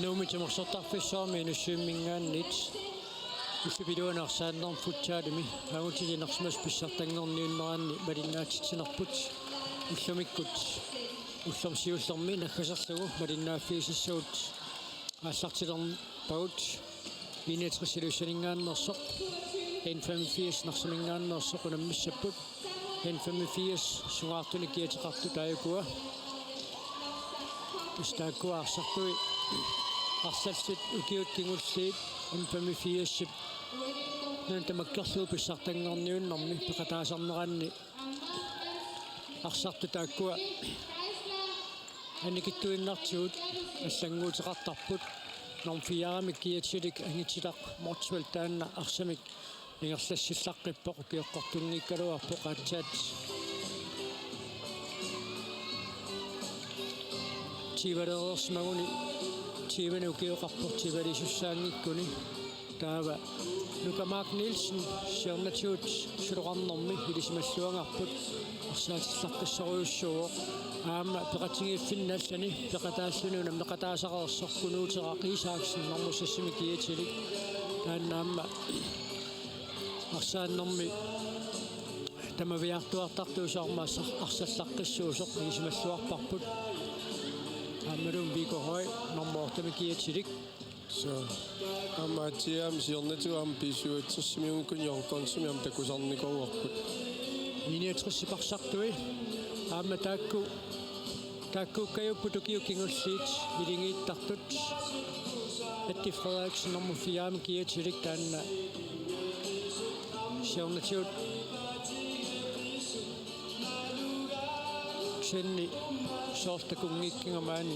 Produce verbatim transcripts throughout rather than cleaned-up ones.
Nuummi timersortarfissuarmi N S U-minngaanniit ullup iluani arsaannermi futsalimi angutilinersimas pissartanngorniunneranni malinnaatitsinerput ullumikkut ullormi siullermi naggaserlugu malinnaaffigisassagut aallartilerpagut. I-niogtres Ilulissaninngaanneersoq N femogfirs Narsaminngaanneersoq unammissapput. N femogfirs sungaartunik kiateqartut taakua. Tassa taakkua arsartui arlallit ukiut kingulliit N femogfirsip nuna tamakkerlugu pissartanngorniunnermi peqataasarneranni arsartut taakkua annikitsuinnartigut allannguuteqartarput. Nummer fire-mik kiatilik Angititaq Motzfeldt taanna arsamik ingerlassillaqqippoq, ukioqqortunngikkaluarpoq aatsaat tyveleereersimaguni, tyvenik ukioqarpoq tyvelisussaanngikkuni. Taava Nuka Mark Nielsen siornatigut suloqarnermi ilisimalluagarput arsaatillaqqissorujussuuvoq. Aamma peqatigiiffinni allani peqataalluni unammeqataasareersoq Kunuuteraq Isaksen nummer seks-imi kiatilik. Taanna aamma arsaannermi tamaviaartuartartuusoq aamma arsar-, arsallaqqissuusoq ilisimalluarparput. Aammalu Viggo Høy nummer otte-mi kiatilik. Så aamma atsiaam siornatigut aamma B syvogtresimiukkun Jørgensimi aamma takusarnikuuarput. I-niogtres-ip arsartui aamma taakku, taakkuukkajupput ukiut kingulliit iligiittartut. Atti Frederiksen nummer fire-mi kiatilik taanna siornatigut kisianni soorlu takunngikkiga maani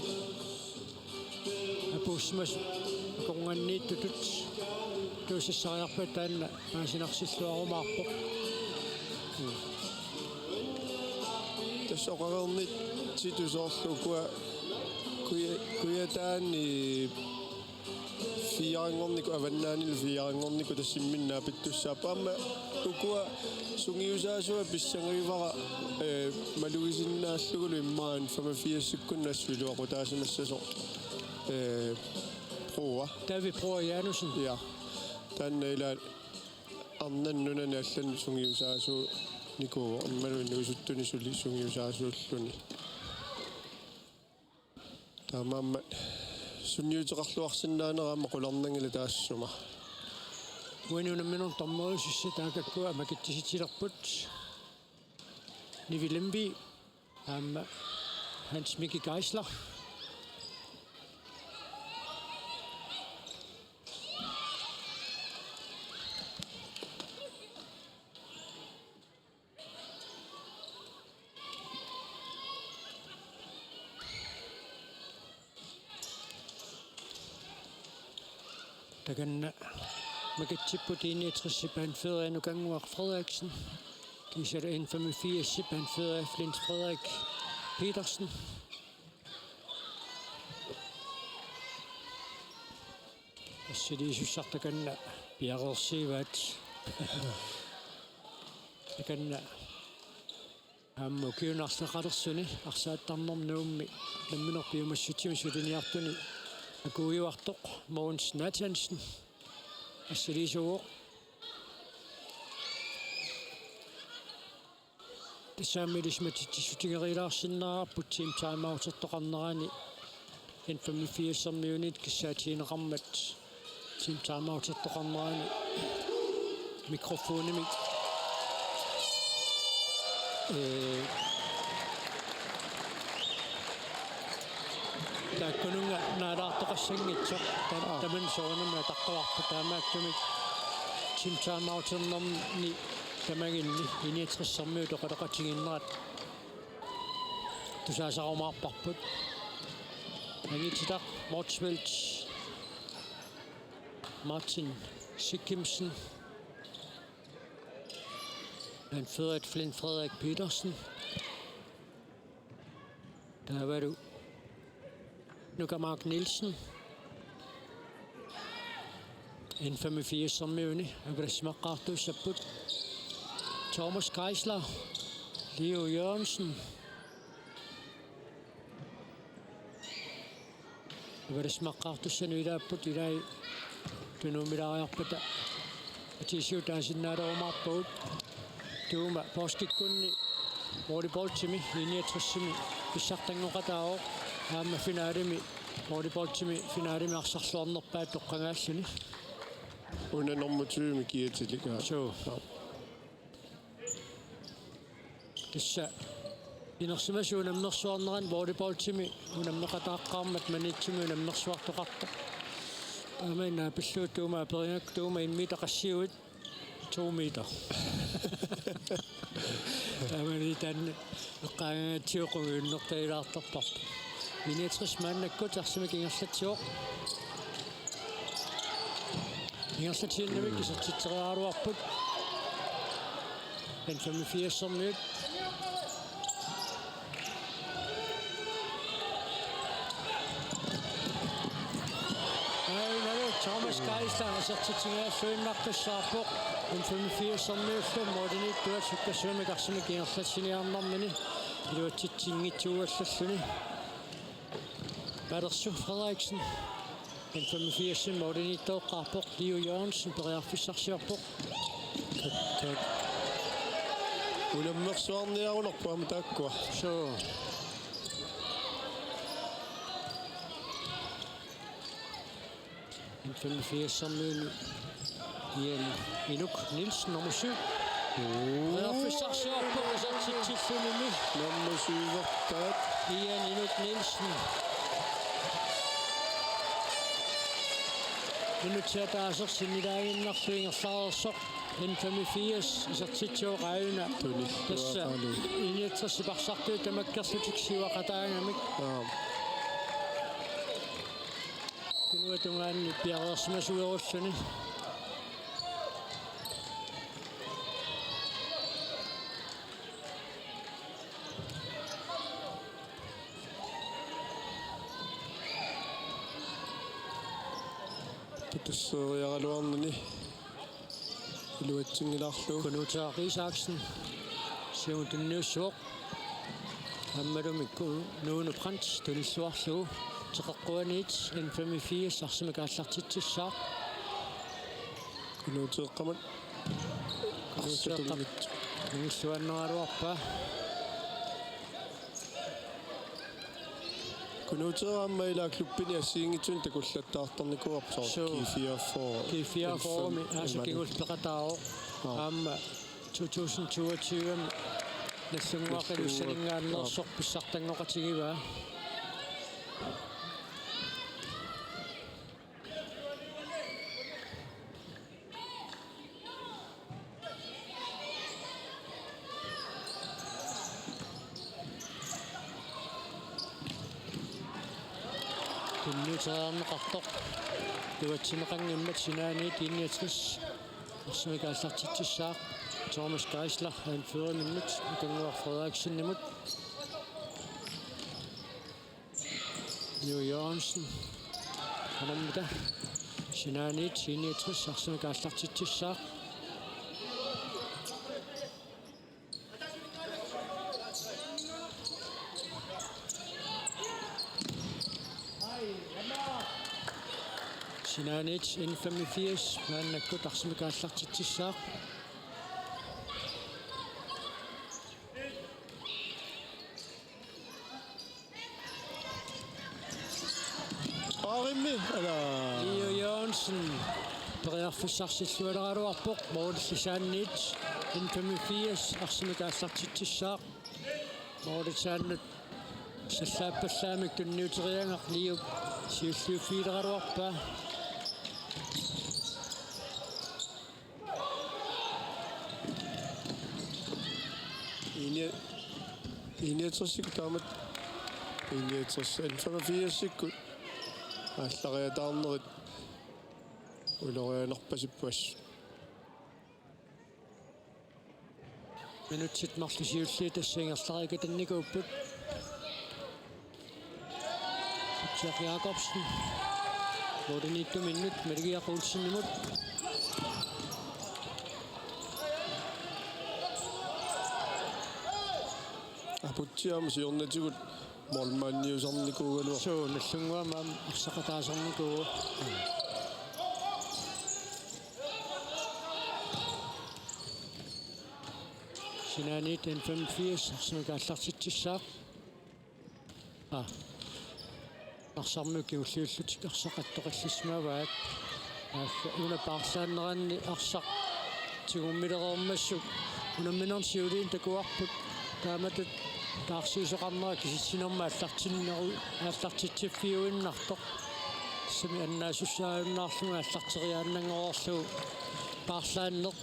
apuussimasut akornanniittutut tuusassariarpat taanna paasinarsilluarumaarpoq. Tassa oqareernittutut soorlu ukua kuja-, kujataani fireanngornikut, avannaanilu fireanngornikut tassa imminnut naapittussaapput. Aamma ukua sungiusaasuat pissangavara, eh, malugisinnaallugulu immaqa N femogfirs-ikkut assut iluaqutaasimassasoq, eh, Broa. David Broa Janussen. Ja. Taanna ila arnanut nunanut allanut sungiusaasuunikuuvoq, imaluunniit inuusuttuni suli sungiusaasuulluni. Taamaammat sunniuteqarluarsinnaanera aamma qularnanngilaq taassuma. Uani unamminermi dommeriusussat taakkukkut makitsissutilerput. Nivi Lemvig aamma Hans Mikki Geisler. Takanna makitsipput I-niogtres-ip anfører Nukannguaq Frederiksen. Kiisalu N femogfirs-ip anfører Flint Frederik Petersen. Assiliisussaq takanna piareersiivaat. Takanna aamma ukiuni arlaqalersuni arsaattarnermi Nuummi nammineq piumassutsimi suliniartuni akuujuartoq Mogens Nathansen assiliisuuvoq. Tassami ilisimatitsissutigereersinnaavarput team timeoutertoqarnerani N femogfirs-ermiunit kissaatigineqarmat. Team timeoutertoqarnerani mikrofonimik, ee, taakkununnga naalaartoqassanngitsoq ta-, Aa. Tamanna soorunami ataqqivarput, taamaattumik team timeouternerni tamaginni I-niogtres-ermiut oqaloqatigiinnerat tusaasarumaarparput. Angititaq Motzfeldt, Martin Sikimsen, anfører Flint Frederik Petersen. Taavalu Nuka Mark Nielsen. N femogfirs-ermiuni avalassimaqqaartuussapput. Thomas Geisler, Leo Jørgensen. Ivalismaqqaartussanut ilaapput, ilai tunuumilaariarpata atiisiutaasinnaalerumaarpagut. Tuuma poorskikkunni volleyballtimi I niogtresimi pissartanngoqataavoq, aamma finalemi volleyballtimi finalemi arsarluarnerpaat toqqagaalluni. Una nummer tyve kiatilik. Suu. Tassa inersimasut unammersuarneranni volleyballtimi unammeqataaqqaarmat Maniitsumi unammersuartoqartoq. Taamaanna pilluuttuuma aperigakku tuuma immiitaqassiuit to meter. Taamaani taanna eqqaagatsiuqungiunnertagilaartarparput. I niogtres maannakkut arsamik ingerlatsivoq. Ingerlatsinnavik isertitseriaraluarput. N femogfirs-ermiut. Aajuna Thomas Geisler isertitsigigalluinnaqqissaarpoq. N femogfirs-ermiullu målimiittuat sukkasuumik arsamik ingerlatsiniarnermini iluatsitsinngitsuuallalluni. Palersu Frederiksen. N femogfirs-imi målimiittoqqaarpoq, Liu Jørgensen periarfissarsiorpoq. Unammersuarniarunarpoq aamma taakkua. Suu. N femogfirs-ermiuni Ian Inuk Nielsen nummer syv. Periarfissarsiorpoq isertitsillunimi. Nummer syv-ertaat. Ian Inuk Nielsen. Minutsit ataaseq sinnilaaginnarlugu ingerlareersoq. N femogfirs isertitsivoq aajuna. Tunilluaqalu. Tassa I niogtres parsartuut tamakkerlutik siuaqataagamik. Aap. Tunuata tungaanut piareersimasuulluni. Tatasseeriaraluarnani iluatsinngilaarlugu. Kunuuteeraq Isaksen siumut tunniussaaq. Aammalumi Ku-, Nuunu Brandt tunilluarlugu. Teqeqquaniit N femogfirs arsamik aallartitsissaaq. Kunuuteeqqamat. Kunuuteeqqap. Arsatunngit. Ningilluinnaraluarpaa. Kunuuteeraq aamma ilaa klubbini assigiinngitsunik takullattaartarnikuuarput. Suu. G fireogfyrre. G fireogfyrre-mi aasiit kingulleq peqataavoq. Aap. Aamma to tusind toogtyve-mi Nagdlunguaq Ilussaninngaanneersoq pissartanngoqatigivaa. Tunniuteriarneqartoq. Iluatsineqanngimmat sinaaniit I niogtres arsamik aallartitsissaaq. Thomas Geisler anføriminnut Ikannguaq Frederiksenimut. Liu Jørgensen. Qanammitaa. Sinaaniit I niogtres arsamik aallartitsissaaq. Sinaaniit N femogfirs maannakkut arsamik aallartitsissaaq. Aarimmi, ala. Liu Jørgensen periarfissarsillualeraluarpoq, målip lisaanniit N femogfirs arsamik aallartitsissaaq. Målip lisaannut sallaappallaamik tunniuteriagaq Liup siulliuffigileraluarpaa. I ni-, I niogtresikkut taamatut. I niogtres, N femogfirsikkut aallariataarnerit ulorianarpasippoq. Minutsit marluk siulliit tassa ingerlareersinnikuupput. Jack Jakobsen. Målimiittuminnut Maligiaq Olsenimut. Aputsiaama siornatigut Målmandiusarnikuugaluarpoq. Suu, Nagdlunguami arsaqataasarnikuuvoq. Sinaaniit N femogfirs arsamik aallartitsissaaq. Aa. Narsarmiut kingulliullutik arsaq attoqqillissimavaat. Aalla una paarlaanneranni arsaq tigummilereermassuk unamminermi siuliini takuarput. Taamatut taarsiisoqarnera kisitsinermi aallartinneru-, aallartitsiffiuinnartoq. Tassami annaasussaajunnaarlugu aallarteriaannanngorlugu paarlaanneq.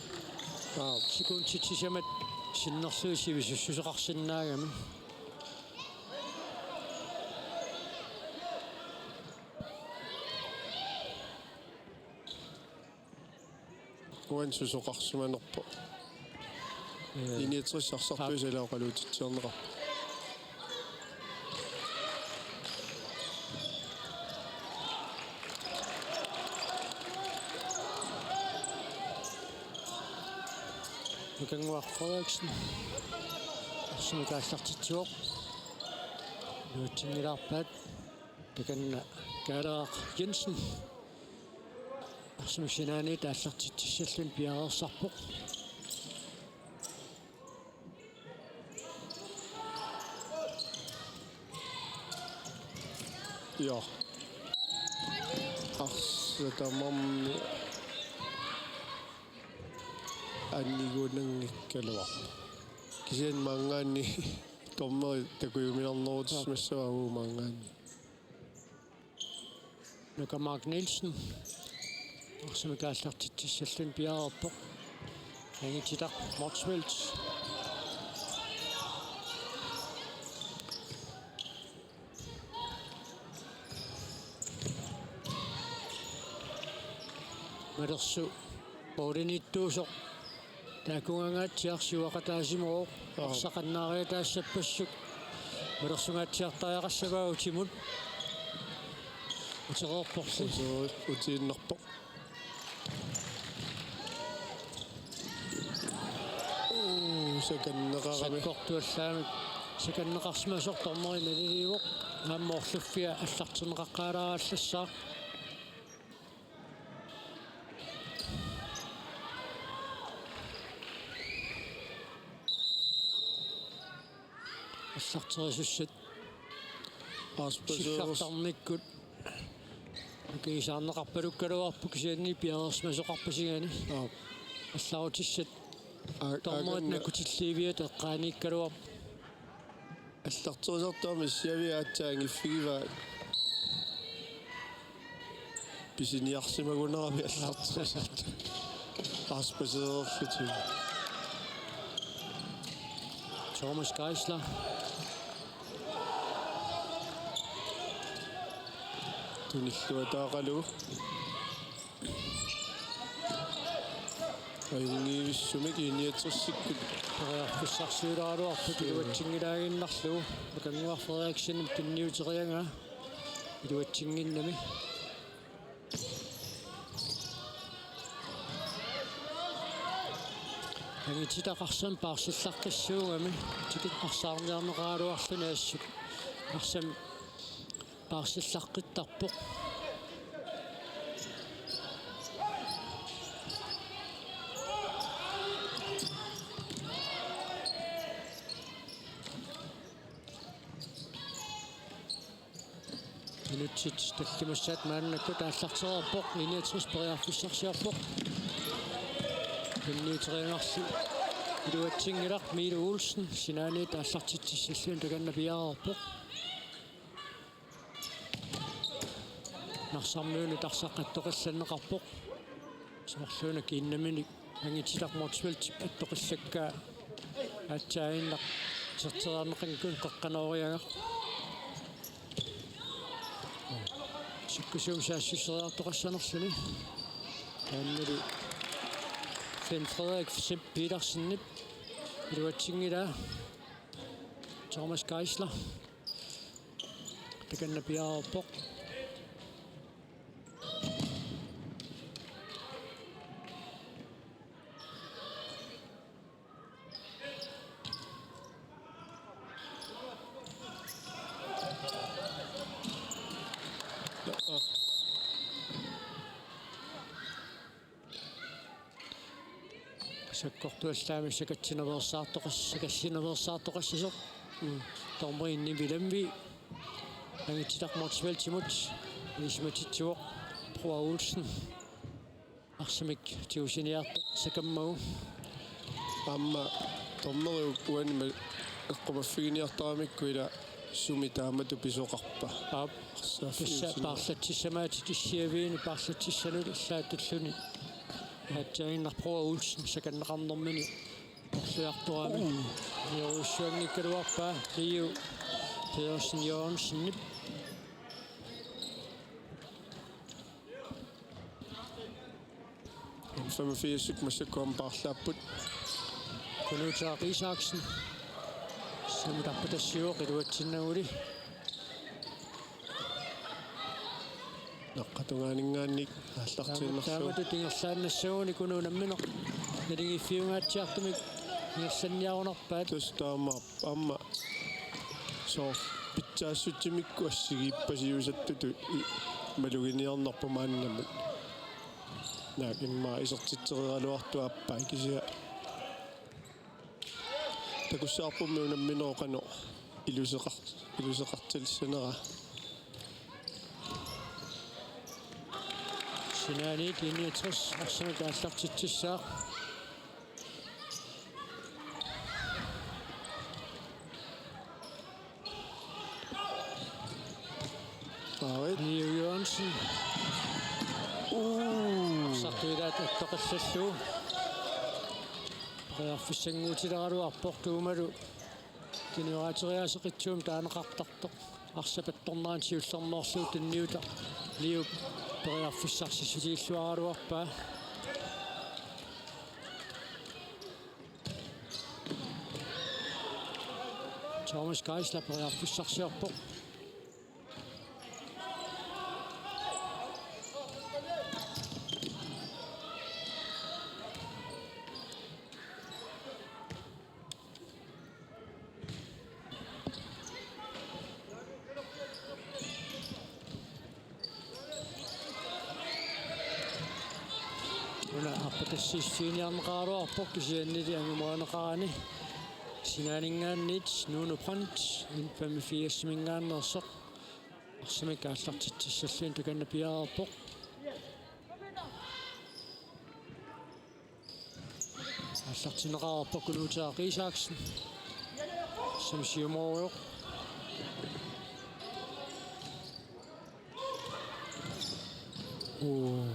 Aa, sekundit sisamat sinnerlugit sivisussuseqarsinnaagami. Uani susoqarsimanerpoq. Ee, I niogtres arsartuisa ilaa oqaluutitsiarneqarpoq. Nukannguaq Frederiksen. Arsamik aallartitsivoq. Iluatsinngilaarpaat. Takanna Kaaleeraq Jensen. Arsamik sinaaniit aallartitsissalluni piareersarpoq. Joo. Arsaq tamarmi aniguunanngikkaluarpoq. Kisianni maanngaanniit dommeri takujuminarnerutissimassavaa uagut maanngaanniit. Nuka Mark Nielsen. Arsamik aallartitsissalluni piareerpoq. Angititaq Motzfeldt. Malersoq målimiittuusoq. Taakkunangaatsiaq siuaqataasimavoq. Aa. Arsaq annaariataassappassuit. Malersungaatsiartariaqassavaat utimut. Utereerporli. Uti-, utiinnarpoq. Uu, sakanneqarami. Sakkortuallaamik. Sakanneqarsimasoq dommeri naliliivoq. Aamma orluffia aallartinneqaqqaalaarallassaaq. Aallarterisussat. Aaspaseerus. Sillartarnikkut. Nukiisaarneqarpalukkaluarpoq kisianni piareersimasoqarpasigani. Aap. Aallarutissat. Aa, dommeri aaganna- nakkutilliiviat eqqaaniikkaluarput. Aallarterisartuarmi issiavik aatsaat angiffigivaa. Pisiniarsimagunarami aallarterisartut. Aaspaseerlutik. Thomas Geisler. Tunilluataaqalugu. Ajunngivissumik I niogtresikkut. Periarfissarsiulaaraluarput iluatsinngilaaginnarlugu. Nukannguaq Frederiksenip tunniuteriaraa. Iluatsinnginnami. Angititaq arsamik paarsillaqqissuugami. Tikit arsaarniarneqaraluarluni assut. Arsamik paarsillaqqittarpoq. Minutsit tallimassaat maannakkut aallartereerpoq, I niogtres periarfissarsiorpoq. Tunniuteriagarsi iluatsinngilaq Miilu Olsen, sinaaniit aallartitsissalluni takanna piareerpoq. Narsarmiunit arsaq attoqillanneqarpoq. Soorluuna kiinnaminik Angititaq Motzfeldt attoqillakkaa aatsaaginnaq iserteriarneqanngikkunik qeqqanooriagaq. Sukkusuumik saassusseriartoqassanerluni. Taannali Finn Frederik Simp Petersenip iluatsinngilaa. Thomas Geisler. Takanna piareerpoq. Sakkortuallaamik sakatsinaveersaartoqas-, sakatsinaveersaartoqassasoq. Mm. Dommeri Nivi Lemvig. Angitittaq Motzfeldtimut ilisimatitsivoq Broa Olsen. Arsamik tigusiniartoq sakammagu. Aamma dommeriup uanima eqqumaffiginiartaramikku ila sumi taamatut pisoqarpa? Aap. Tassa paarlatsissamaatit issiaviini paarlatsissanut allaattulluni. Aatsaannaq Broa Olsen sakanneqarnermini orliartorami. Niorujussuanngikkaluarpaa Liu Pedersen Jørgensenip. N femogfirsip massakkut aamma paarlaapput. Kunuutaaq Isaksen. Sumi tarpatassiuoq iluatsinnaguli. Naqqap tungaaninngaanniit aallartiinnarlugu. Taamatut ingerlaannassaguni Kunuup nammineq naligiiffiungaatsiartumik ingerlanniarunarpaat. Tassa taamaappoq aamma soorlu pitsaassutsimikkut assigiippasiusattutut i-, maluginiarnerput maannamut. Naak immaqa isertitsereeraluartoq aappaa kisianni. Takussavarpummi unamminerup qanoq iluseqar-, iluseqartilissanera. Sinaaniit I niogtres arsamik aallartitsissaaq. Aarit. Liu Jørgensen. Uu. Arsartuilaat attoqallallugu. Periarfissannguutileraluarpoq tuumalu. Kinerateriaaseqitsuum taaneqartartoq. Arsap attornerani siullermeerlugu tunniutaa Liup periarfissarsiorluaraluarpaa. Thomas Geisler periarfissarsiorpoq. Una arpatassiissutiiniarneqaraluarpoq kisiannili angumerineqarani. Sinaaninngaanniit Nuno Brandt, N femogfirsiminngaanneersoq. Arsamik aallartitsissalluni takanna piareerpoq. Aallartinneqareerpoq Kunuutaaq Isaksen. Arsaq siumoorujoq. Uu.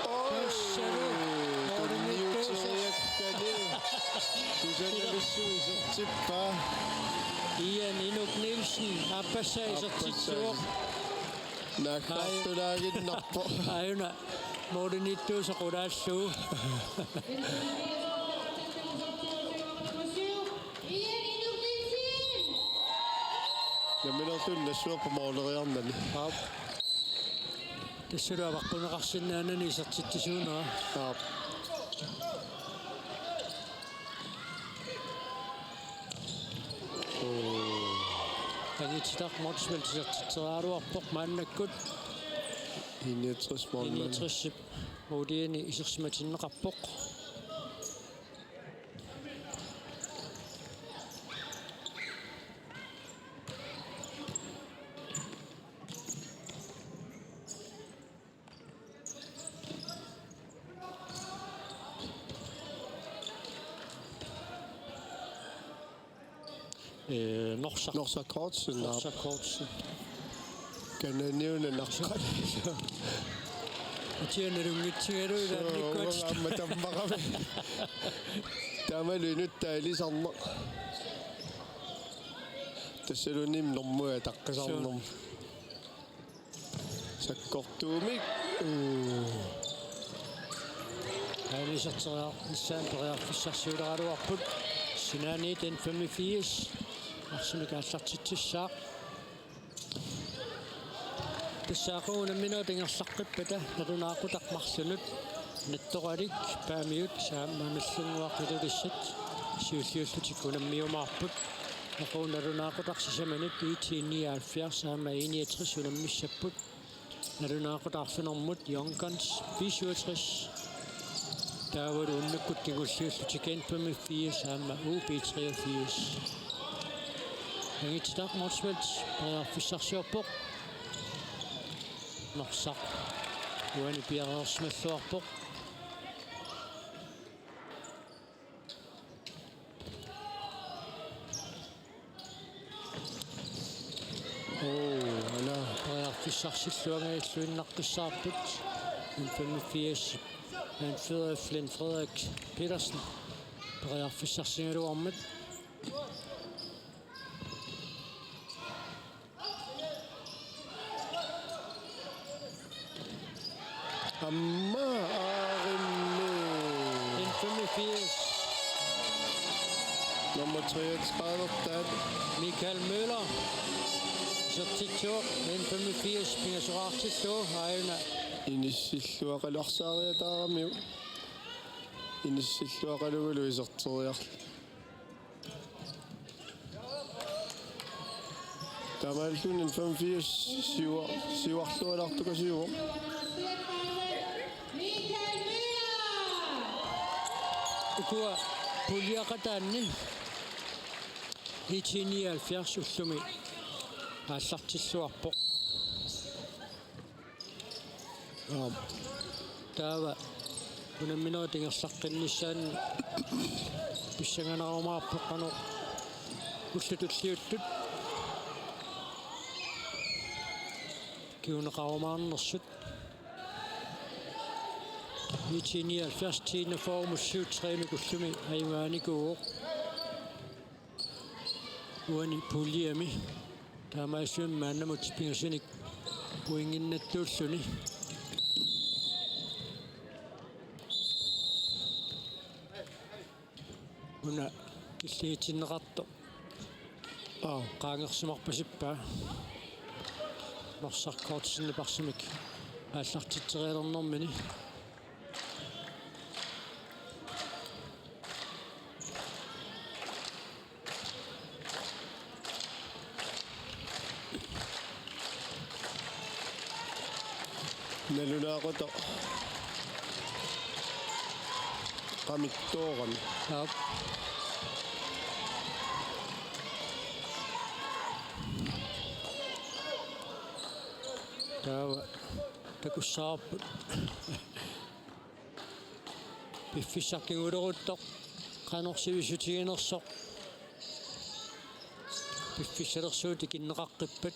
Oi, tassalu tunniuteriakkani. Kusanarsuaq isertippaa. Ian Inuk Nielsen, aappassaa isertitsivoq. Naaggaartulaaginnarpoq. Aajuna. Målimiittuusoq qulaallugu. Nammineerluni nassuerpoq måleriarnani. Aap. Tassalu avaqquneqarsinnaanani isertitsisuunera. Aap. Angitittaq Motzfeldt isertitseriaraluarpoq maannakkut. I niogtres målmand. I niogtresip måliani isersimatinneqarpoq. Ee, Norsaq. Norsaq Kortsen, naap. Norsaq Kortsen. Kananiuna naqqat. Atia nalunngitsigalugu. Suu, ilaannikkut. Uanga aamma tammaqami. Taamalu inuttaa ilisarneq. Tassaluunniit normui ataqqisarnermut. Suu. Sakkortuumik. Uu. Aalisarteriarnissaat periarfissarsiuleraluarput. Sinaaniit N femogfirs. Arsamik aallartitsissaaq. Tassa aqagu unamminerit ingerlaqqippata nalunaaqutaq marlunut. Nattoralik Paamiut aamma Nagdlunguaq Ilulissat siulliullutik unammiumaarput. Aqagu nalunaaqutaq sisamanut I T nioghalvfjerds aamma I niogtres unammissapput. Nalunaaqutaq arfinermut Young Guns B syvogtres. Taavalu unnukkut kingulliullutik N femogfirs aamma U B treogfirs. Angititaq Motzfeldt periarfissarsiorpoq. Norsaq uani piareersimalluarpoq. Oo, ala periarfissarsilluangajalluinnaqqissaarput. N femogfirs, anfører Flynn Frederik Petersen, periarfissarsigaluarmat. Aamma aarimmi. N femogfirs. Nummer treogtredive, taanna. Michael Møller. Isertittuuvoq N femogfirs pingasoraartillugu aajuna. Inissilluaqalersaariataaramiuk. Inissilluaqalugulu iserteriarlugu. Taamaalilluni N femogfirs siua-, siuarlualaartukasiuvoq. Ukua puljeqataanni I T nioghalvfjerds ullumi aallartilluarpoq. Aap. Taava unamminerit ingerlaqqinnissaannut pissanganarumaarpoq qanoq ullut tulliuttut kinguneqarumaarnersut. I T nioghalvfjerds T enogfyrre syv tre-mik ullumi ajugaanikuuvoq. Uani puljemi taamaasilluni maannamut pingasunik pointinnattuulluni. Una killigitinneqartoq. Aa, qaangersimarpasippaa. Norsaq kortsinniparsimik aallartitserialernermini. Nalunaaqutaq qamittoorami. Aap. Taava takussavarput. Piffissaq kinguleruttoq qanoq sivisutiginersoq. Piffissalersuut ikinneqaqqippat.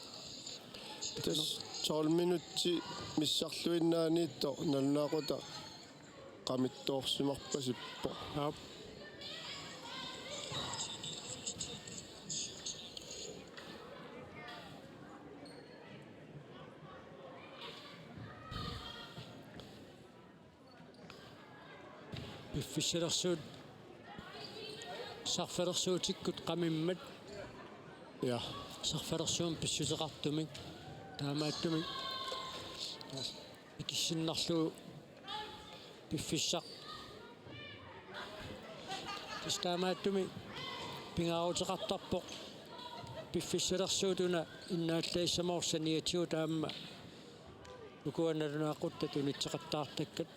Tassa tolv minutsit missarluinnaaniittoq nalunaaqutaq qamittoorsimarpasippoq. Aap. Piffissalersuut sarfalersuutikkut qamimmat. Ja. Sarfalersuummik pissuteqartumik. Taamaattumik ikissinnarlugu piffissaq. Tassa taamaattumik pingaaruteqartarpoq. Piffissalersuut una innaallagissamaarput saniatigut aamma. Ukua nalunaaquttat unitseqattaartakkat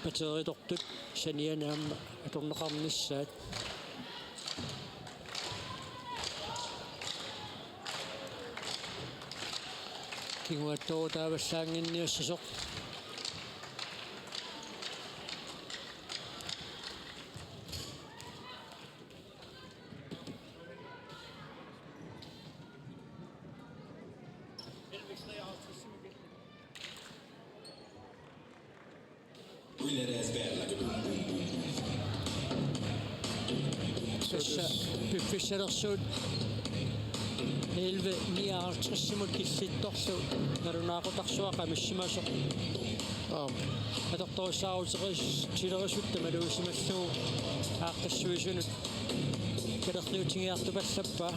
pateeritortut saniani aamma atorneqarnissaat. Kinguaattoorutaavallaannginniassasoq. Tassa piffissalersuut elleve nioghalvtredsimut killittorlu nalunaaqutarsuaq qamissimasoq. Aap. Atortorissaaruteqartilerisutta malugisimallugit aaqqissuisunut kalerriutigiartupallappaa.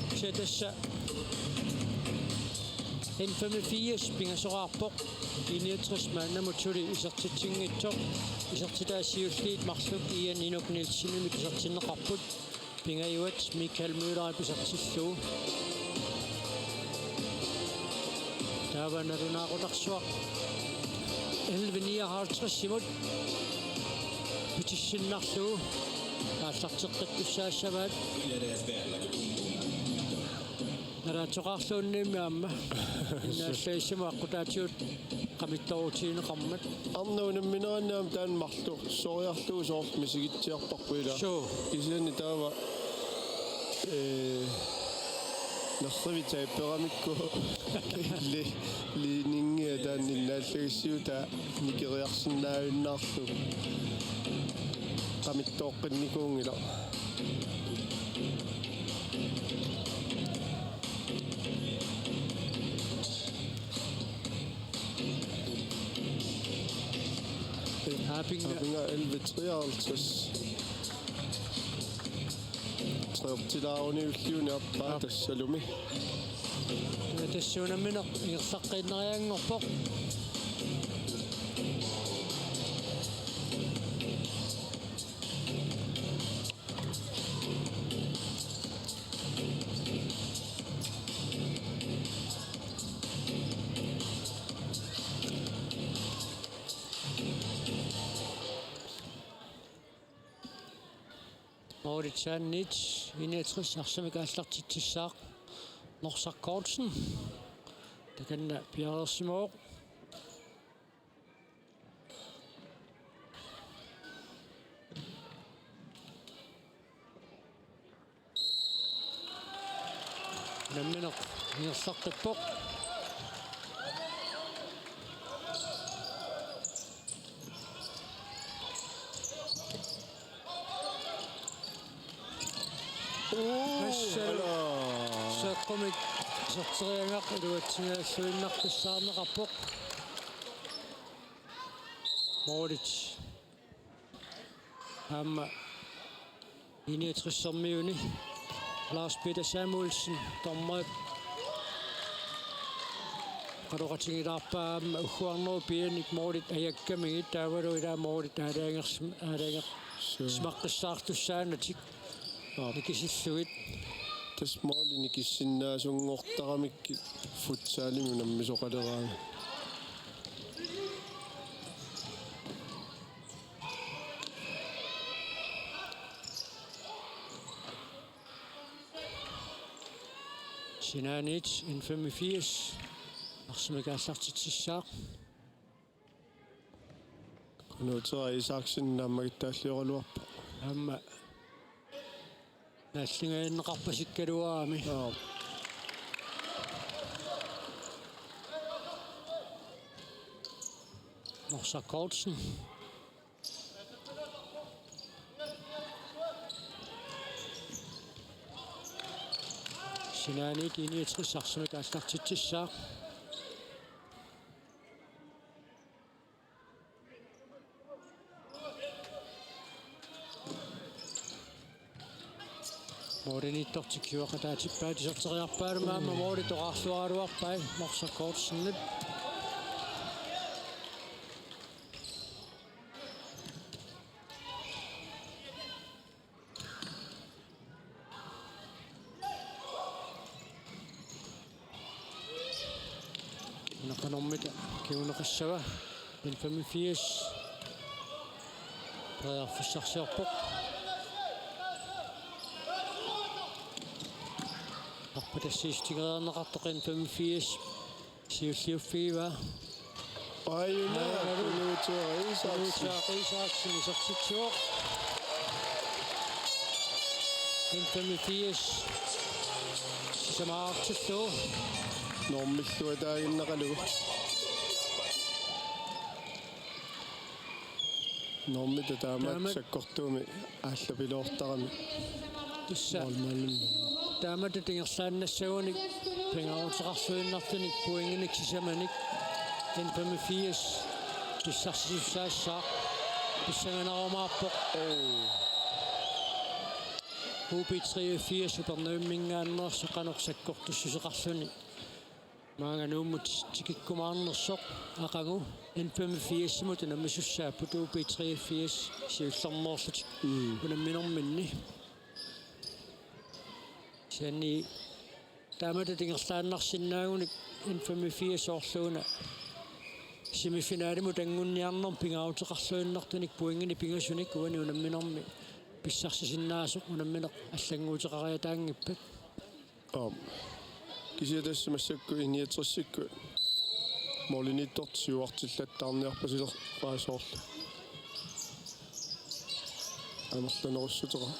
Kisianni tassa N femogfirs pingasoqarpoq. I niogtres maannamut suli isertitsinngitsoq. Isertitaat siulliit marluk Ian Inuk Nielsenimit isertinneqarput. Pingajuat Michael Møllerip isertillugu. Taava nalunaaqutarsuaq elleve nioghalvtredsimut pitissinnarlugu aallarteqqittussaassavaat. Nalaatsoqarluunniimmi aamma. Innaallagissamut aqqutaatigut qamittoorutigineqarmat. Arnaq unammineranni aamma taanna marluk soriarlugu soorlu misigitsiarparput ilaa. Suu. Kisianni taava, ee, nerrivik taperamikku li-, ledningia taanna innaallagissiutaa nikeriarsinnaajunnaarlugu. Qamittooqqinnikuunngilaq. Aapinga. Aapinga elleve treoghalvtreds. Treertilaaruniulliuni aappaa. Aap. Tassalumi. Tassuunammineq ingerlaqqiinnarianngorpoq. Målitsaanni I niogtres arsamik aallartitsissaaq Norsaq Kortsen. Takanna piareersimavoq. Unammineq ingerlaqqippoq. Uu, Massalu. Ala. Seeqqumik iserteriagaq iluatsinngilluinnartussaarneqarpoq. Målit. Aamma I niogtressermiuni Lars Peter Samuelsen, dommerip oqaloqatigilaarpaa aamma ugguarnerup pianik målit ajakkamigit, taavalu ilaa målit aalajangersim-, aalajangersimaqqissaartussaanatik. Aap. Nikisillugit. Tassa målit nikissinnaasunngortaramikkit futsalimi unammisoqaleraangat. Sinaaniit N femogfirs arsamik aallartitsissaaq. Kunuutera Isaksen naammagittaalliugaluarpoq. Aamma naalligaanneqarpasikkaluarami. Joo. Norsaq Kortsen. Sinaaniit I niogtres arsamik aallartitsissaaq. Målimiittortik kisiat ataatippaat iserteriarpaat aamma målit oqarluaraluarpai Norsaq Kortsenip. Una qanormita kinguneqassava N femogfirs. Periarfissarsiorpoq. Arpatassiissutigereerneqartoq N femogfirs. Siulliuffigivaa. Aajuna, aajuna. Kunuutera Isaksen. Kunuutera Isaksen isertitsivoq. N femogfirs. Sisamaartillugu. Normilluataaginnaqalugu. Normit taama. Taama. Sakkortuumik aallapiloortarami. Tassa. Målmandimut. Taamatut ingerlaannassagunik pingaaruteqarluinnartunik pointinik sisamanik N femogfirs pissarsisussaassaaq pissanganarumaarpoq. Oo. U B treogfirs Upernavimminngaanneersoq qanoq sakkortussuseqarluni. Maanga Nuummut tikikkumaarnersoq aqagu N femogfirs-imut unammisussaapput, U B treogfirs siullermeerlutik unamminerminni. Kisianni taamatut ingerlaannarsinnaagunik N femogfirs soorluuna semifinalimut anngunniarnermut pingaaruteqarluinnartunik pointinik pingasunik uani unamminermi pissarsisinnaasoq unammineq allannguuteqariataanngippat. Aap. Kisianni tassa massakkut I niogtresikkut målimiittortut siuartillattaarniarpasilerpaa soorlu. Amerlanerussuteqarpoq.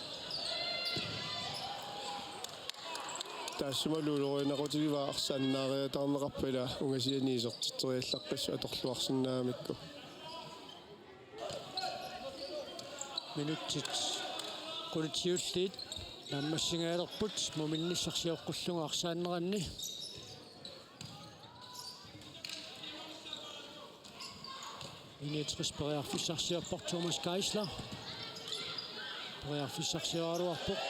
Taassumalu ulorianaqutigivaa arsaq annaariataarneqarpat, ila ungasianiit isertitseriallaqqissut atorluarsinnaagamikku. Minutsit qulit siulliit naammassingaalerput muminnissaq sioqqullugu arsaanneranni. I niogtres periarfissarsiorpoq Thomas Geisler. Periarfissarsioraluarpoq.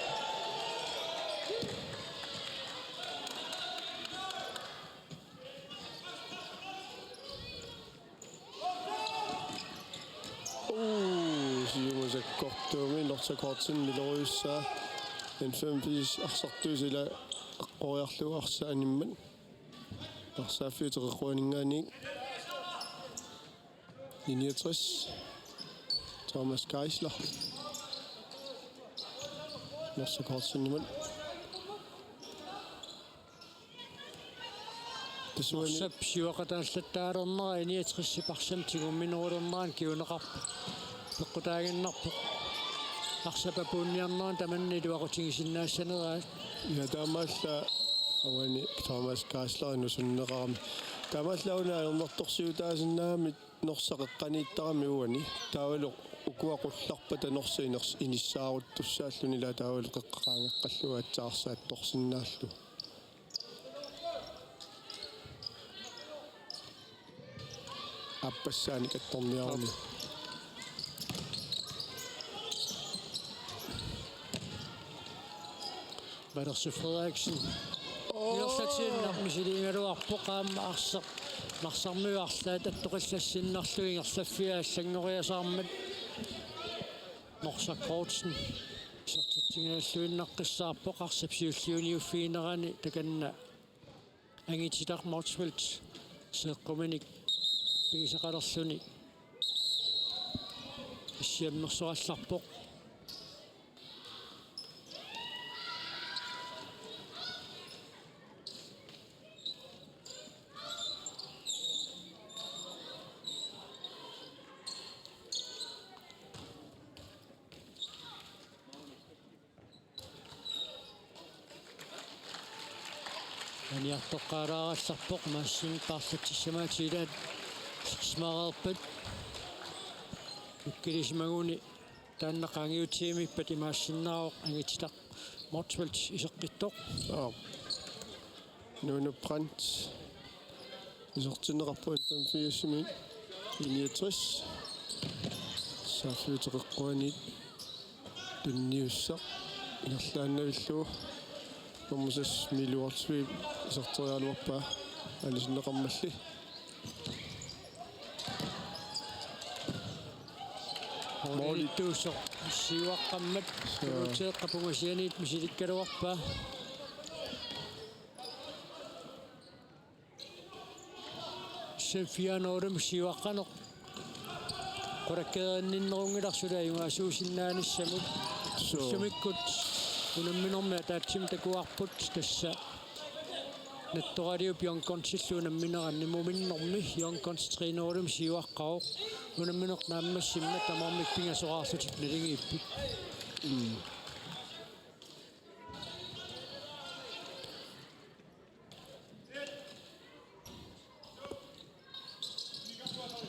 Uu, siumut sakkortuumik Norsa Kortsen miloriussaa. N femogfirs arsartuisa ila eqqoriarlugu arsaq animmat. Arsaaffiup teqeqquaninngaanniit. I niogtres. Thomas Geisler. Norsa Kortsenimut. Tassuani Norsap siuaqataallattaalernera I niogtres-ip arsamik tigumminerulernerani kinguneqarpoq. Peqqutaaginnarpoq. Arsap apuunniarnerani tamanna iluaqutigisinnaassaneraat. Ja, taamaallaat uani Thomas Geislerimut sunneqarami. Taamaallaat una ajornartorsiutaasinnaammat Norsaq qeqqaniittarami uani. Taavalu ukua qullarpata Norsaq iners-, inissaaruttussaalluni, ila taavalu qeqqaangeqqallugu aatsaat arsaq attorsinnaallugu. Aappassaanik attorniaruni. Malersi Frederiksen. Ingerlatiinnaq misiliigaluarpoq, aamma arsaq narsarmiut arlaat attoqillassinnarlugit ingerlaffiat allanngoriasaarmat. Norsaq Kortsen isertitsinngilluinnaqqissaarpoq arsap siulliuniuffiginerani, takanna angititaq Motzfeldt seeqquminik pigisaqalerluni issiammersorallarpoq. Aniartoqqaalaarallarpoq, Maassimik paarlatsissamaatigilaat isersimareerpat. Nukkilisimaguni taanna qaangiutigiummippat imaassinnaavoq angititaq Motzfeldt iseqqittoq. Aap. Nuno Brandt isertinneqarpoq N femogfirsimi. I niogtres. Saaffiup teqeqquaniit tunniussaq ingerlaannavillugu. Nummer seks Milo Olsvig iserteriaraluarpaa anisinneqarmalli. Målittuussoq siuaqqammat. Suu. Tunuteeqqap ungasianiit misilikkaluarpaa. Sen fire nul siuaqqaneq qulakkeerinninnerunngilaq suli ajugaasuusinnaanissamut. Suu. Ullumikkut unamminermi ataatsimik takuarput, tassa Nattoraliup Young Gunsillu unammineranni. Muminnermi Young Guns tre nul siuaqqavoq. Unammineq naammassimmat tamarmik pingasoraarlutik naligiipput. Mm.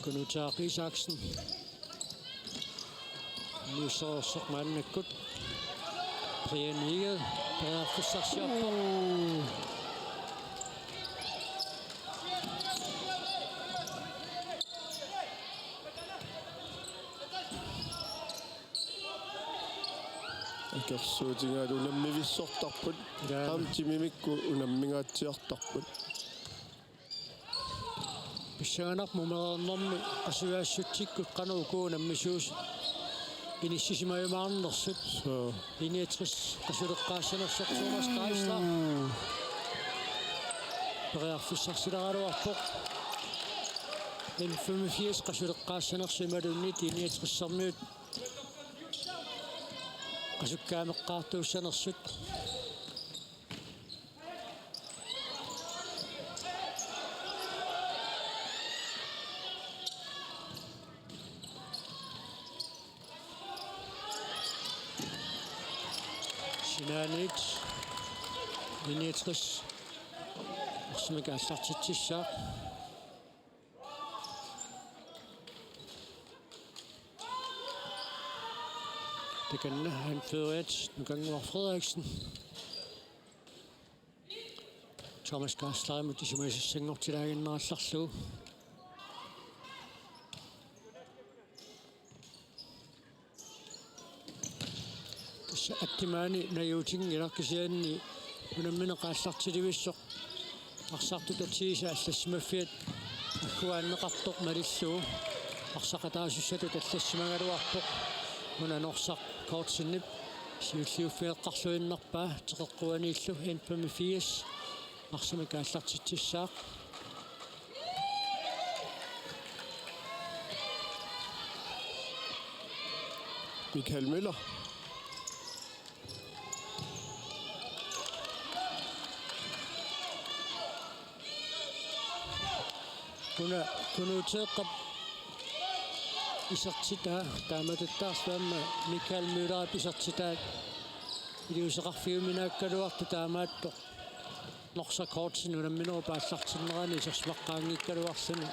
Kunutaa Isaksen. Niussereersoq maannakkut. Brian Egede periarfissarsiorpoq. Akersuutigaat unammivissortarput. Jaa. Aamma timimikkut unammingaatsiartarput. Pissanganarpoq mumereernermi qasujaassutsikkut qanoq uku unammisuusut inissisimajumaarnersut. Suu. I niogtres qasuleqqaassanersoq Thomas Geisler. Periarfissarsileraluarpoq. N femogfirs qasuleqqaassanersoq imaluunniit I niogtressermiut qasukkaameqqaartuussanersut. Sinaaniit I niogtres arsamik aallartitsissaaq. Takanna anføreriat Nukannguaq Frederiksen. Thomas Geislerimut isumasassanngortilaaginnarallarlugu. Tassa appimaani najuutinngilaq, kisianni unammineq aallartilivissoq arsartut atiisa allassimaffiat agguaanneqartoq malillugu arsaqataasussatut allassimagaluarpoq. Una Norsaq Kortsenip siulliuffigeqqaarluinnarpaa teqeqquaniillu N femogfirs arsamik aallartitsissaaq. Michael Møller. Kuna Kunuuteeqqap isertitaa taamatuttaarlu aamma Michael Møllerip isertitaa iliuuseqarfiuminaakkaluartoq taamaattoq Norsaq Kortsen unamminerup aallartinnerani isersimaqqaanngikkaluarluni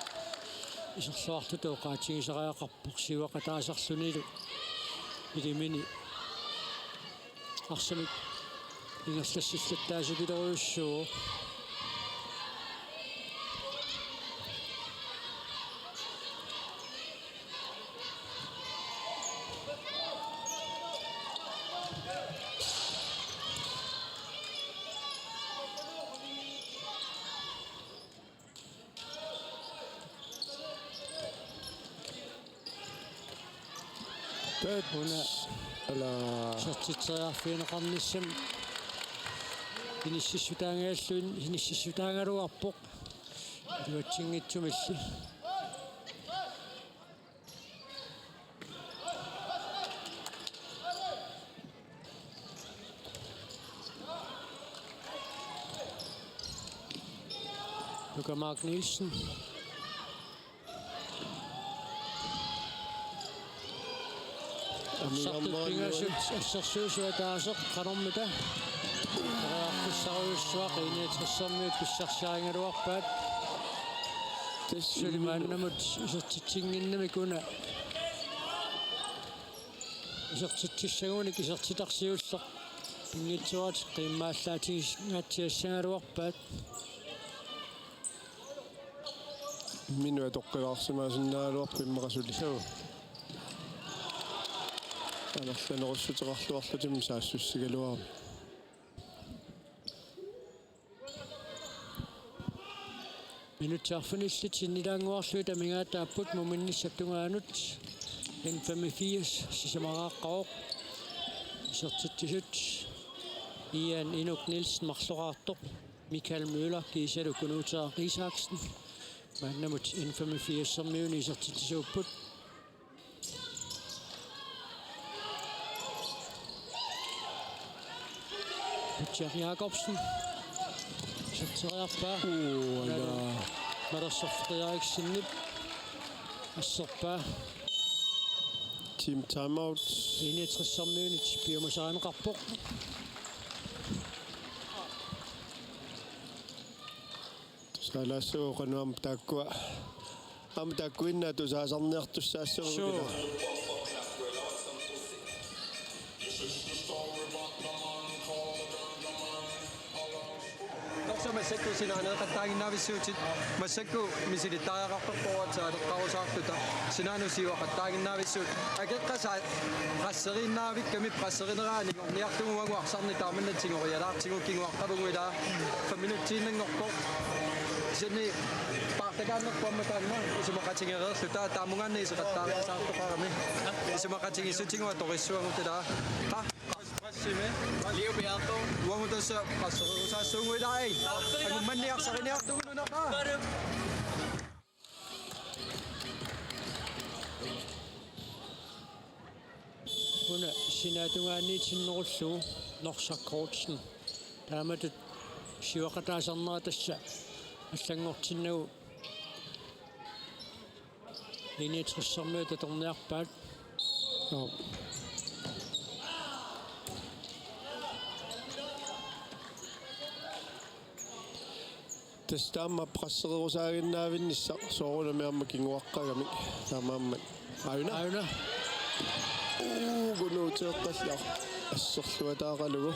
iserluarluta oqaatigisariaqarpoq siuaqataasarlunilu ilimini arsamik ingerlassillattaasipilorujussuuvoq. Taat una ala isertitseriarfigineqarnissamut inississutaangajalluin-, inississutaagaluarpoq. Iluatsinngitsumilli. Luka Mark Nielsen. Amigarmoorluit. Sartut pingasut assersuisut ataaseq qanormita. Periarfissarujussuaq I niogtressermiut pissarsiarigaluarpaat. Tassa suli maannamut isertitsinnginnamik una. Isertitsissagunik isertitat siulleq pinngitsoorlutik qiimmaallaatigisinngaatsiassagaluarpaat. Imminut atoqqilaarsimaasinnaagaluarpoq immaqa suli. Suu. Amerlanerussuteqarluarlutik saassussigaluarami. Minutsit arfinillit sinnilaannguarlugit amigaataapput muminnissap tungaanut. N femogfirs sisamaraaqqavoq. Isertitsisut Ian Inuk Nielsen marloraartoq. Michael Møller kiisalu Kunuuteeq Isaksen. Maannamut N femogfirsermiuni isertitsisuupput. Pitcher Jakobsen. Iserteriarpaa. Uu, ala. Malersoq Frederiksenip asserpaa. Team timeout. I niogtressermiunit piumasarineqarpoq. Tusaalaassagooq qanoq aamma taakkua. Aamma taakkuinnaat tusaasarniartussaassagooq. Suu. Ilaa. Norsaq massakkut sinaaneeqattaaginnaavissuutit, massakkut misilittariaqartorpoq aatsaat aleqqarusaarluta, sinaanut siuaqattaaginnaavissuutit. Akeqqasaat qasseriinnaavikkami qasserinerani orniartuguagu arsarneq taamanna tigorialaartigu kinguaqqavugut ilaa fem minutsiinnanngorpoq. Sini paartakaannerput aamma taanna isumaqatigereerluta taamungaanniit iseqattaarsaartoqarami. Isumaqatigiissutigut atorissuagut ilaa. Qa? Leo Beato. Uagut tassa qasserusaassuunguilaa. Angummanniarsariniartugut nunaqaa. Una sinaatungaaniitinnerullugu Norsaq Kortsen. Taamatut siuaqataasarnera tassa allanngortinnagu I niogtressermiut atorniarpaat. Joo. Tassa taama pressererusaaginnaavinnissaq soorunami aamma kinguaqqagamik taamaammat. Aajuna. Aajuna. Uu, kunuuteeqqallaq. Asserluataaqalugu.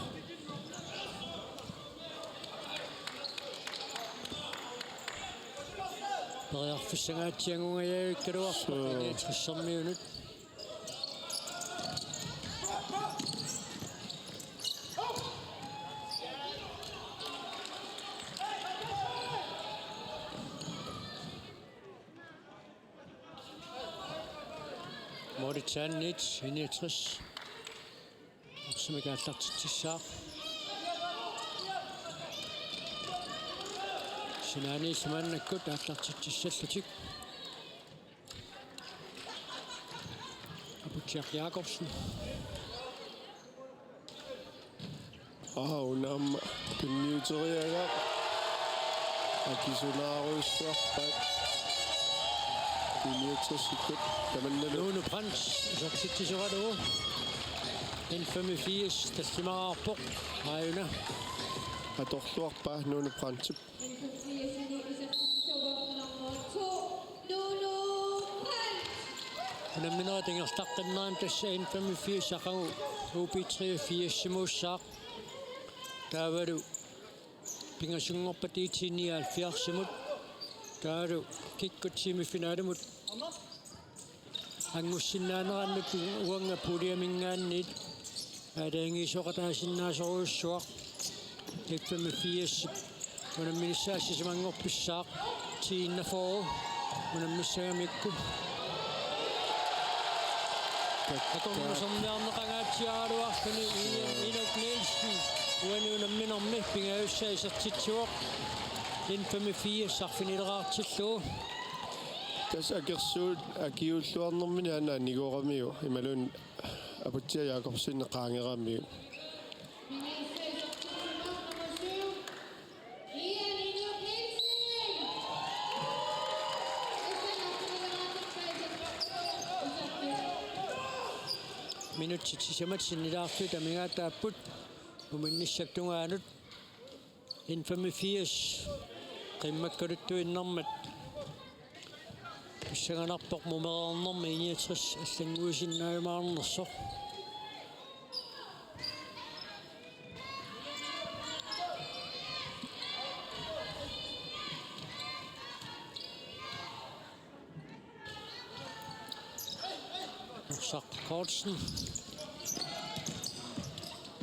Periarfissangaatsiagungajavikkaluarpoq. Suu. I niogtressermiunut. Moritz Anitz, I niogtres. Arsamik aallartitsissaaq. Sinaaniit maannakkut aallartitsissallutik. Aputsiaq Jakobsen. Aa, una aamma tunniuteriagaa. Akisunaarujussuarpaat. Tunniutersikkut tamannalu. Nuno Brandt, isertitsisoralugu. N femogfirs, tallimaarpoq. Aajuna. Atorluarpaa Nuno Brandtip. Unamminerit ingerlaqqinnerani tassa N femogfirs aqagu U B treogfirsimuussaaq. Taavalu pingasunngorpat I T nioghalvfjerdsimut. Taavalu kikkut semifinalimut angussinnaanerannut uanga puljeminngaanniit aalajangiisoqataasinnaasorujussuaq. F femogfirs unamminissaa sisamanngorpissaaq. T enogfyrre unammissagamikku. Akornuserniarneqangaatsiaraluarluni Ian Inuk Nielsen uani unamminermi pingajussaa isertitsivoq. N femogfirs arfinileraartillugu. Tassa akersuut akiuulluarnermini aana anigoramiuk imaluunniit Aputsiaq Jakobsen qaangeramiuk. Minutsit sisamat sinnilaartut amigaataapput uminnissap tungaanut. N femogfirs qimmakkaluttuinnarmat pissanganarpoq mumereernermi I niogtres allannguisinnaajumaarnersoq. Norsaq Kortsen.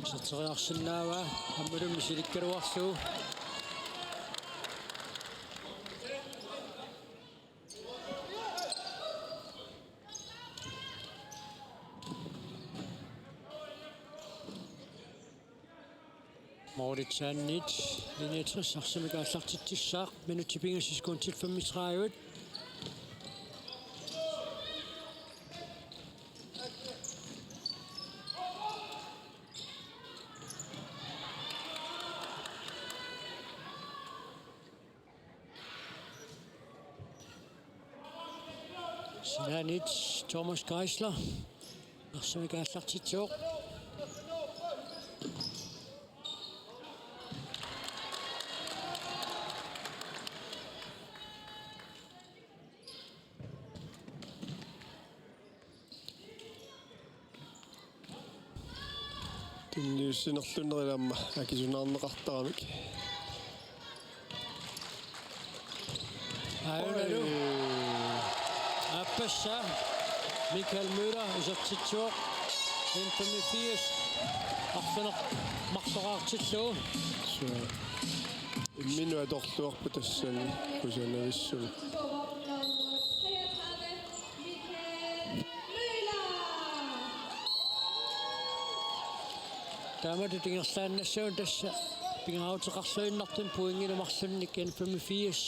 Iserteriarsinnaavaa aammalu misilikkaluarlugu. Moritz Anitz, I niogtres arsamik aallartitsissaaq, minutsit pingasut sekundit femogtredive. Sinaaniit Thomas Geisler. Arsamik aallartitsivoq. Tunniussinerlunnerit aamma akisunaarneqartaramik. Aajuna. Oj. Aappassaa Michael Møller isertitsivoq. N femogfirs arfineq-marloraartillugu. Suu. Immin Atorluarpoq tassani kusanavissumik. Taamatut ingerlaannassaaq tassa pingaaruteqarluinnartumik pointinik marlunnik N femogfirs.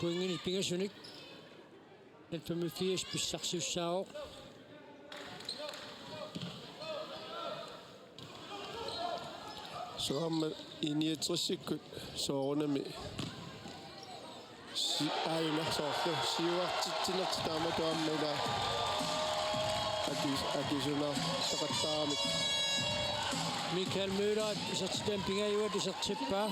Pointinik pingasunik. N femogfirs pissarsisussaavoq. Soorlu I-niogtresikkut soorunami si-, aajuna soorlu siuartitsinertik taamatut aamma ila aki-, akisunaartaqattaarami. Michael Møller isertitani pingajuat isertippaa.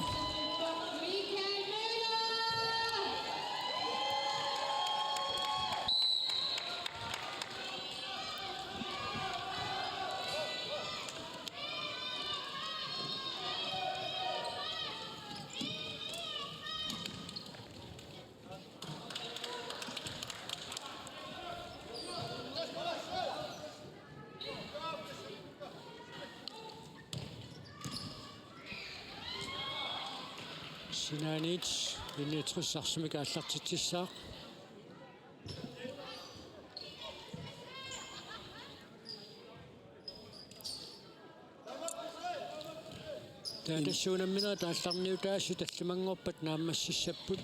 Sinaaniit I-niogtres arsamik aallartitsissaaq. Taava tassa unamminerit aallarniutaasut tallimanngorpat naammassissapput.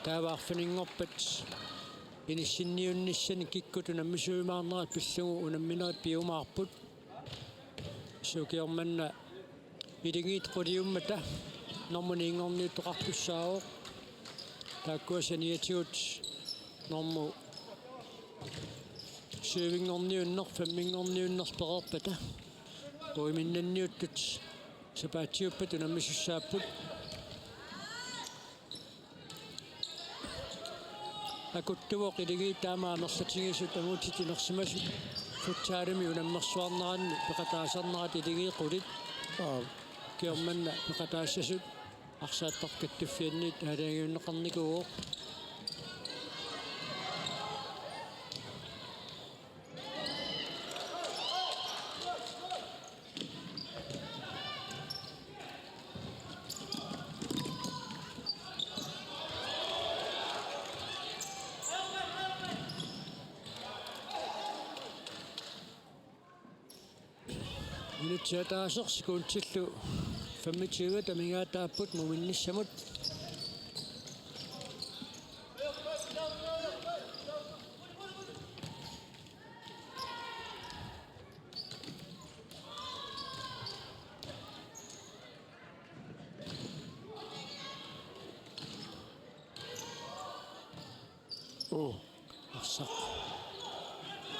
Taava arfininngorpat inissinniunnissanik kikkut unammisuujumaarnerat pillugu unamminerit piumaarput. Suukiormanna iligiit quliummata normu niinngorniuttoqartussaavoq. Taakkua saniatigut normu syvinngorniunneq, femminngorniunneq pereerpata. Uiminnanniuttut sapaatiuppat unammisussaapput. Akuttuvoq iligiit taama amerlatigisut angutit inersimasut futsalimi unammersuarneranni peqataasarnerat iligiit qulit. Aap. Suukiormanna peqataassasut arsaattartut kattuffianniit aalajangiunneqarnikuuvoq. Minutsit ataaseq sekundillu femogtyve amigaataapput muminnissamut. Oo. Arsaq.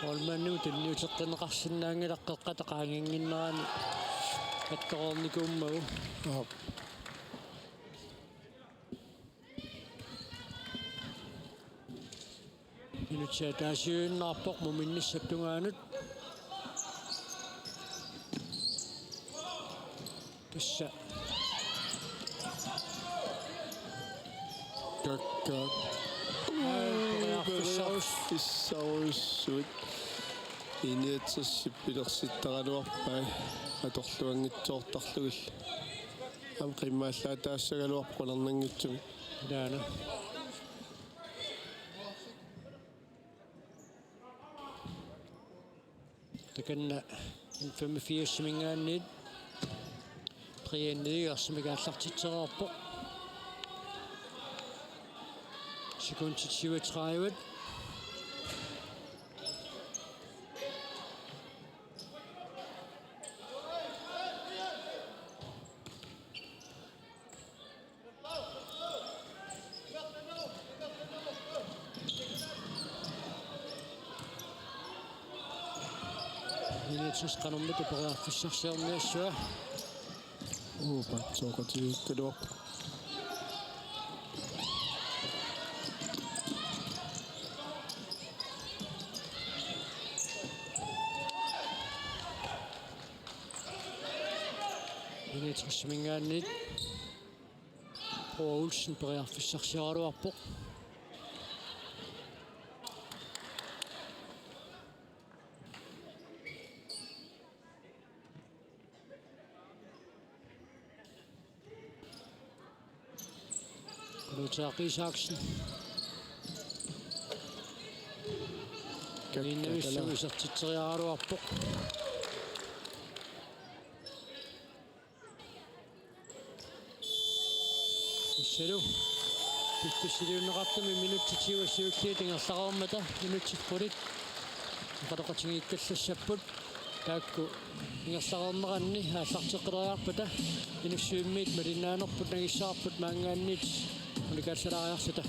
Målmandimut tunniuteqqinneqarsinnaanngilaq qeqqata qaanginnginnerani attoreernikuummagu. Aap. Minutsit ataasiinnarpoq muminnissap tungaanut. Tassa. Kakkaak. Periarfissarujussuit. I-niogtresip pilersittaraluarpai atorluanngitsoortarlugillu. Aamma qimmaallaataassagaluarpoq qularnanngitsumik. Ilaana. Takanna N femogfirsiminngaanniit Brian Lykke arsamik aallartitsereerpoq. Sekundit syvogtredive. Minutsit qanormita periarfissarsiorniassava. Uu, patsooqatigiikkaluarpoq. N-69-iminngaanniit Poul Olsen periarfissarsioraluarpoq. Luutaq Isaksen. Inunnavissumik isertitseriaraluarpoq. Issalu piffissaliunneqartumi minutsit siulliit ingerlareermata, minutsit qulit oqaloqatigiikkallassapput. Taakku ingerlareerneranni aallarteqqileriarpata Inussivimmiit malinnaanerput nangissavarput maanngaanniit unikaallaariarluta.